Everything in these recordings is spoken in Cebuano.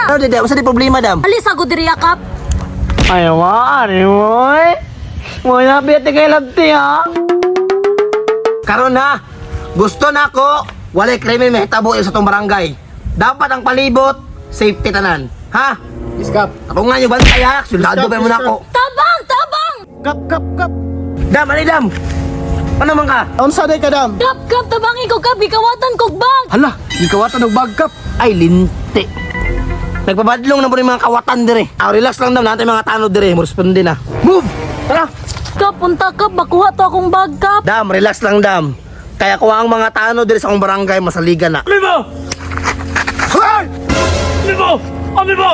Ano dede, unsa di problema, dam? Alis ako diri, Kap. Ay, maari mo eh. Wala biyate kay Labti ha. Karon ha, gusto na ako walay krimen mahitabo sa tong barangay. Dapat ang palibot safety tanan. Ha? Iskap. Ako nga yung bantay ha, soldado pa mo na ako. Tabang, tabang. Kap, kap, kap. Dam, ali dam. Ano man ka? Unsa day ka, dam? Kap, kap, tabangin ko, Kap. Gikawatan kog bag. Hala, gikawatan og bag, kap. Ay, linti. Nagpabadlong na po yung mga kawatan dire. Ah, relax lang dam, natin mga tanod dire. Mo responde na. Move! Tara! Kap, punta, Kap. Makuha to akong bag, Kap. Dam, relax lang dam. Kaya kuha ang mga tanod dire sa akong barangay, masaligan na. Amigo! Hoy! Amigo! Amigo!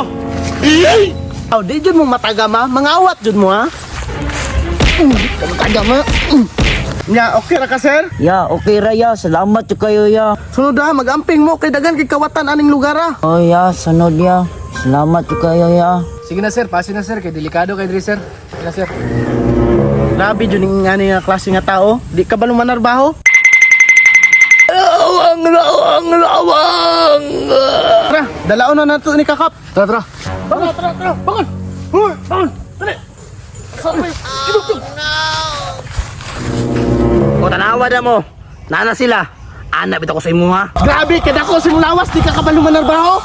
Aw, di jud mo mataga ma, mangawat jud mo ha. Mataga ma. Nya, okay ra ka, sir? Ya, okay ra ya. Salamat jud kayo ya. Sunod ha, magamping mo kay dagan kay kawatan aning lugar ha. Oh ya, sunod ya. Salamat jud kayo ya. Sige na sir, pasin na sir, kay delikado kay diri sir. Sige na sir. Grabe jud ning ani nga klase nga tao, di ka ba lumanarbaho? Lawang, lawang, lawang! Tara, dalaon na nato ni kakap. Tara, tara. O tanawa na mo. Nana sila. Ana bitaw ko sa imo ha. Grabe kay dako sing lawas, di ka kabalo manarbaho.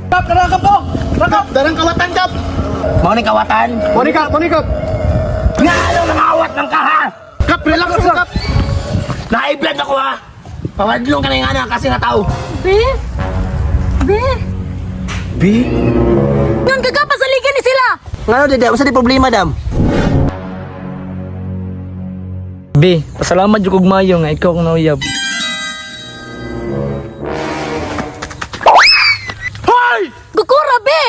Kap, tara kap oh. Kap, darang kawatan kap. Mao ni kawatan. Moni kap, moni kap. Nga anong nangawat ng ka ha? Kap, relax lang kap. Naiblad ako ha. Pawadlong ka na yung ana kasi nga tao. Be? Be? B? Ngan ka, Kap, pasaligan ni sila. Ngano dede, unsa di problema dam? B, pasalamat jud kog mayo nga ikaw ang nauyab. Hoy! Gukura, be.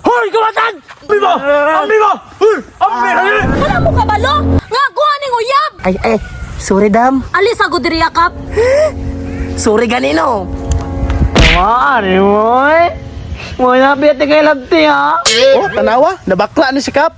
Hoy, kawatan! Amigo! Amigo! Hoy! Amigo! Wala mo kabalo. Nga, kuha ning uyab. Ay ay, sorry dam. Alis ako diri, Kap. Sorry ganino. Maari mo eh. Wala biyate kay Labti ha. Oh, tanawa, nabakla ni si kap.